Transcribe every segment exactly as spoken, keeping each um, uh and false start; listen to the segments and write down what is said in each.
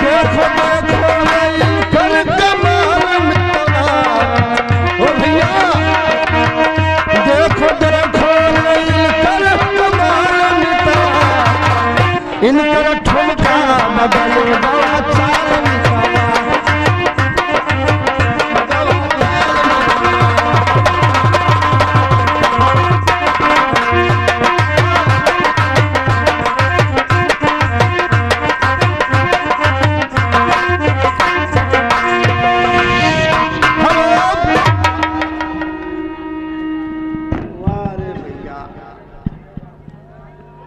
देखो, देखो रे इनकर कमाल मितवा। ओ भैया, देखो, देखो रे इनकर कमाल मितवा। इनकर ठुमका बदल गवा चाल मितवा।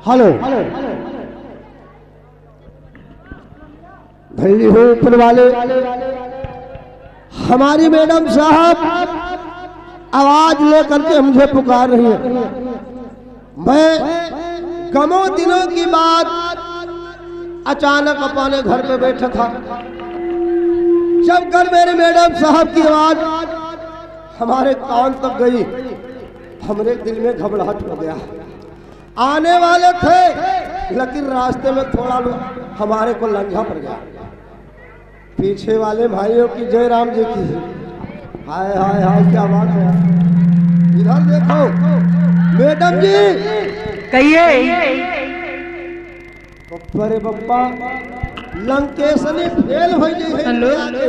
हेलो। धन्य हो ऊपर वाले। हमारी मैडम साहब आवाज लेकर के हमसे पुकार रही है। मैं कमो दिनों की बात, अचानक अपने घर पे बैठा था, जब कर मेरी मैडम साहब की आवाज हमारे कान तक गई, हमरे दिल में घबराहट हो गया। आने वाले थे, लेकिन रास्ते में थोड़ा लो-, हमारे को लंझा पड़ गया। पीछे वाले भाइयों की, जय राम जी की। हाय, हाय, हाय, क्या बात है। इधर देखो, मैडम जी। कहिए। बप्पा रे बप्पा, लंकेशनी फेल हो गई है हेलो। इंडिया के।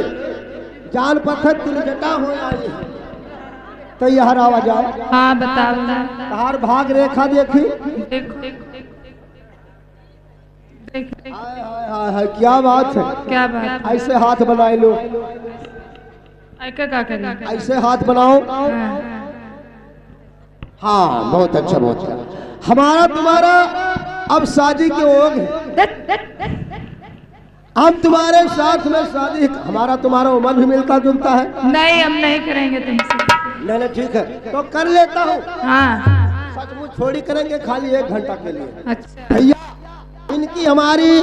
जान पत्थर तिलजटा हो आई है। तो यार आवा जाओ। हाँ, बताओ ना। तार भाग रेखा देखी। देखो, देखो, देखो। हाय, हाय, हाय, हाय, क्या बात है। क्या बात है। ऐसे हाथ बनाए लो। ऐका का करी? ऐसे हाथ बनाओ। हाँ। हाँ, बहुत अच्छा, बहुत अच्छा। हमारा तुम्हारा अब शादी के ओग है। हम तुम्हारे साथ में शादी, हमारा तुम्हारा उम्र भी मिलता जुलता है। नहीं, हम नहीं करेंगे तुमसे। नहीं, नहीं, ठीक है, तो कर लेता हूँ। हाँ। सचमुच थोड़ी करेंगे, खाली एक घंटा के लिए। अच्छा। भैया, इनकी हमारी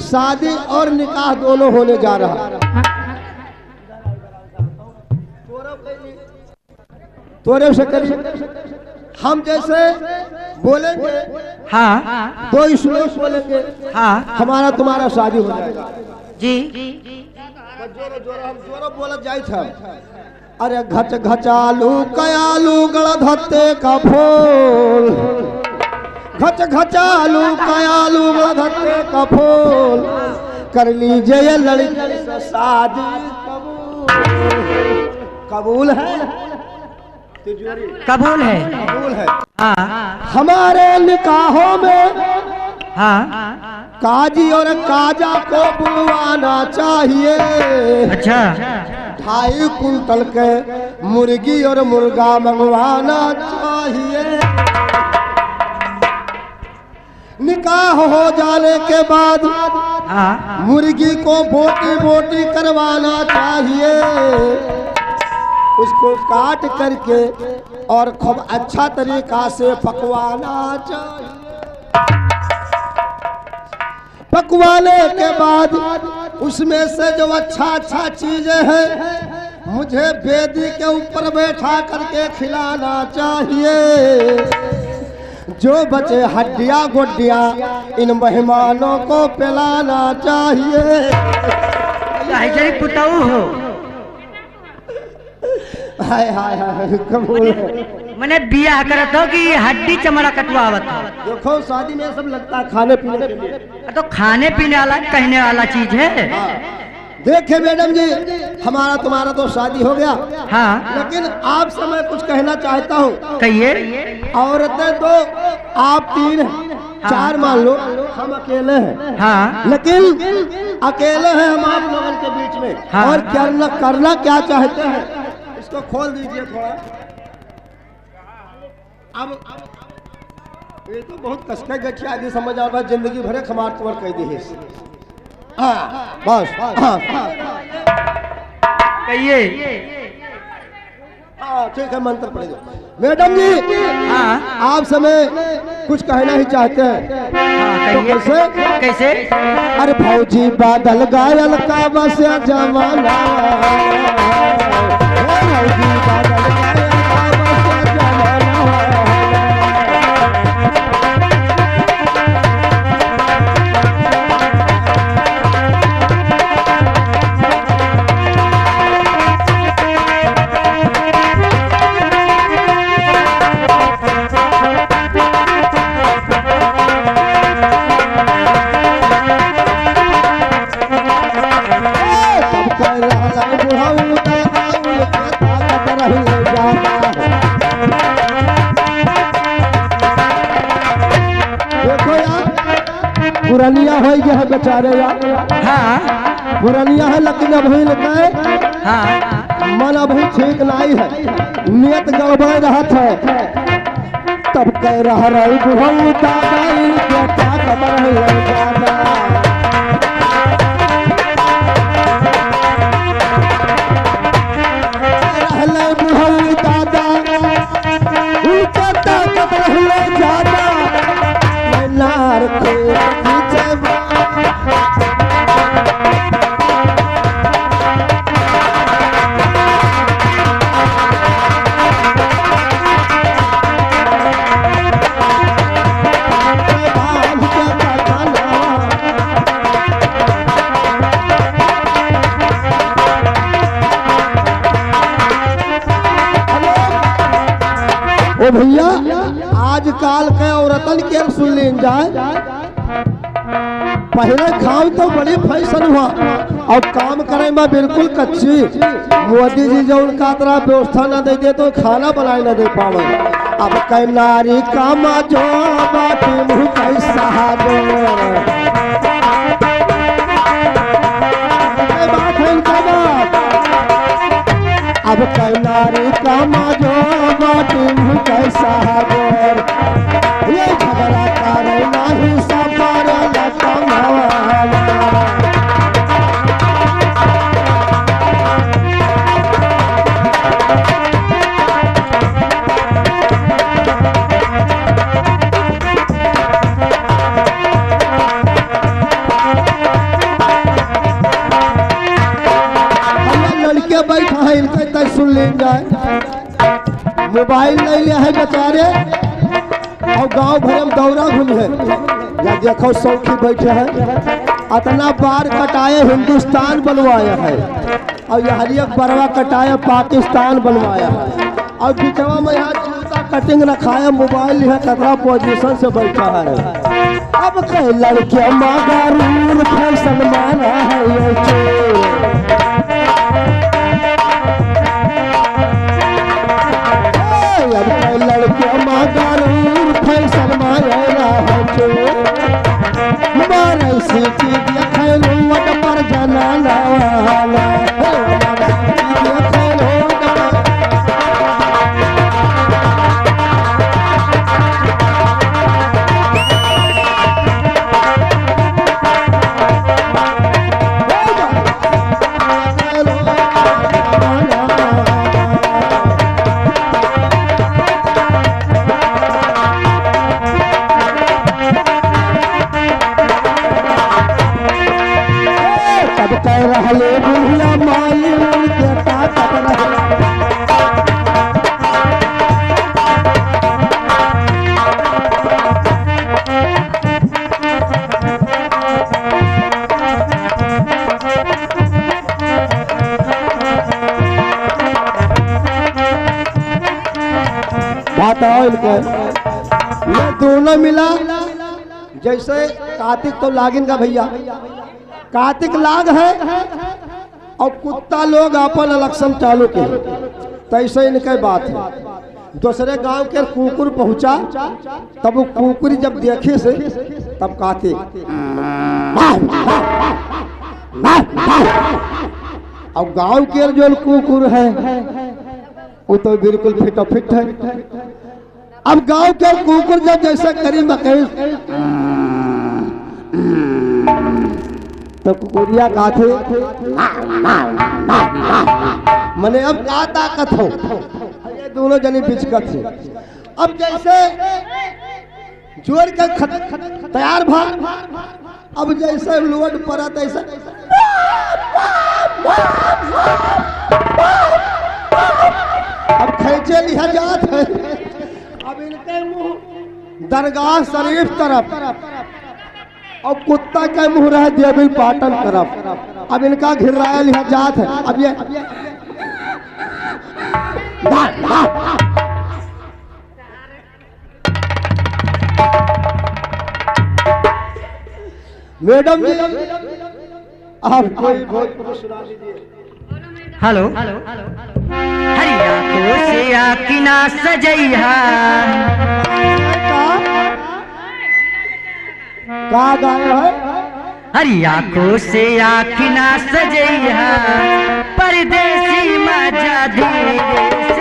शादी और निकाह दोनों होने जा रहा है। हाँ। तोरे से करी। हम जैसे बोलेंगे, हाँ। दो श्लोक बोलेंगे, हाँ। हमारा तुम्हारा शादी हो जाएगा। जी। बस जोरो, जोरो, हम जोरो बोलत जाइत है। अरे घच घचालू कयालू गण धत्ते का फूल, घच घचालू कयालू गण धत्ते का फूल, कर लीजिए ये लड़की से शादी कबूल। कबूल है? कबूल है। कबूल है। हाँ। हमारे निकाहों में हाँ। काजी और काजा को बुलवाना चाहिए। अच्छा। ढाई कुंटल के मुर्गी और मुर्गा मंगवाना चाहिए। निकाह हो जाने के बाद हाँ। मुर्गी को बोटी बोटी करवाना चाहिए, उसको काट करके और खूब अच्छा तरीका से पकवाना चाहिए। पकवाने के बाद उसमें से जो अच्छा अच्छा चीजें हैं, मुझे बेदी के ऊपर बैठा करके खिलाना चाहिए। जो बचे हड्डियां गुड्डियां इन मेहमानों को पिलाना चाहिए। काहे जरी पुताऊ हो? हाय, हाय, हाय, कबूल है। मने बियाह करत हो कि हड्डी चमड़ा कटवावत हो? देखो, शादी में सब लगता है खाने पीने के लिए। तो खाने पीने वाला कहने वाला चीज है। हाँ। देखे मैडम जी, हमारा तुम्हारा तो शादी हो गया, हाँ। लेकिन आपसे मैं कुछ कहना चाहता हूँ। कहिए। औरतें तो आप तीन हैं, हाँ। चार मान लो, हम अकेले हैं, हाँ। लेकिन अकेले हैं हम आप लोगों के बीच में। हाँ। और करना, करना क्या चाहते हैं, इसको खोल दीजिए थोड़ा। अब, अब ये तो बहुत कसके गठिया आदमी समझ आता है, जिंदगी भरे खमार तुम्हार कह दी है। हाँ, बस, हाँ। कहिए। हाँ, ठीक है, मंत्र पढ़ दो। मैडम जी, हाँ। आप समय कुछ कहना ही चाहते हैं। हाँ, तो कहिए। कैसे? कैसे? अरे भौजी बादल गायल का बस जमाना। हे भौजी बादल गायल का बस जमाना। देखो यार, पुरनिया होइ गया है बेचारे यार। हाँ। पुरनिया है, लेकिन अभी इनके हाँ। मन अभी ठीक नाहीं है, नियत गड़बड़ रहत है। तब कह रहा रही बुढ़ऊ दादा, इनके ताकत रहले ज्यादा। रहले बुढ़ऊ दादा, इनके ताकत रहले ज्यादा। नार के पीछे ओ भैया, आजकल के औरतन के सुन लीन जाए। पहिले खाऊ तो बड़ी फैशन हुआ, अब काम करे में बिल्कुल कच्ची। मोदी जी जौन का तरह व्यवस्था न दे दे तो खाना बनाए न दे पावे। अब कै नारी का माजो बाटी मुँह कैसा जो। ये बात है इनका बात। अब कै नारी का माजो बाटी मुँह कैसा जो। ये झगड़ा करे नाही सबर लखनवा। भैया लड़के बैठा है, इनके तय सुन लीन जाए। मोबाइल ले ले है बेचारे, और गांव भर में दौरा घूम है। या देखो सौखी बैठे हैं, अतना बार कटाए हिंदुस्तान बनवाए है, और यहाँ एक बरवा कटाए पाकिस्तान बनवाया है, और बिचवा में यहाँ जूता कटिंग रखाए, मोबाइल है कतरा पोजीशन से बैठा है। अब के लड़के मगरूर फैशन मारा है ये चोर। ए, अब के लड़के मगरूर फैशन मारा है चोर। मारे सीटी देखे रोड पर जनाना वाला। तब कह रहले बुढ़िया माई उनके ताकत रहे। बात आओ इनके, ये दोनों मिला। जैसे कार्तिक तो लागिन का भैया, कार्तिक लाग है और कुत्ता लोग आपन इलेक्शन चालू के, तैसे इनके बात है। दूसरे गांव के कुकुर पहुंचा, तब वो कुकुर जब देखे से, तब कहते, और गांव के जो कुकुर है, वो तो बिल्कुल फिटोफिट है। अब गांव के कुकुर जब जैसे करी मकई, तो कुकुरिया का थे, मने अब का ताकत हो, ये दोनों जने बिचकत है। अब जैसे जोर के खत-, तैयार भा। अब जैसे लोड पड़ा तैसे अब खींचे लिहा जात है। अब इनके मुंह दरगाह शरीफ तरफ और कुत्ता के मुंह रहे देबिल पाटन तरफ। अब इनका घिर्राया लिहा जात है। अब ये मैडम जी, आप कोई भोजपुरी सुना दीजिए। हेलो। हरिया को से आँखी ना सजइहा। का? का गाए है? हरिया को से आँखी ना सजइहा, परदेसी मजा धीरे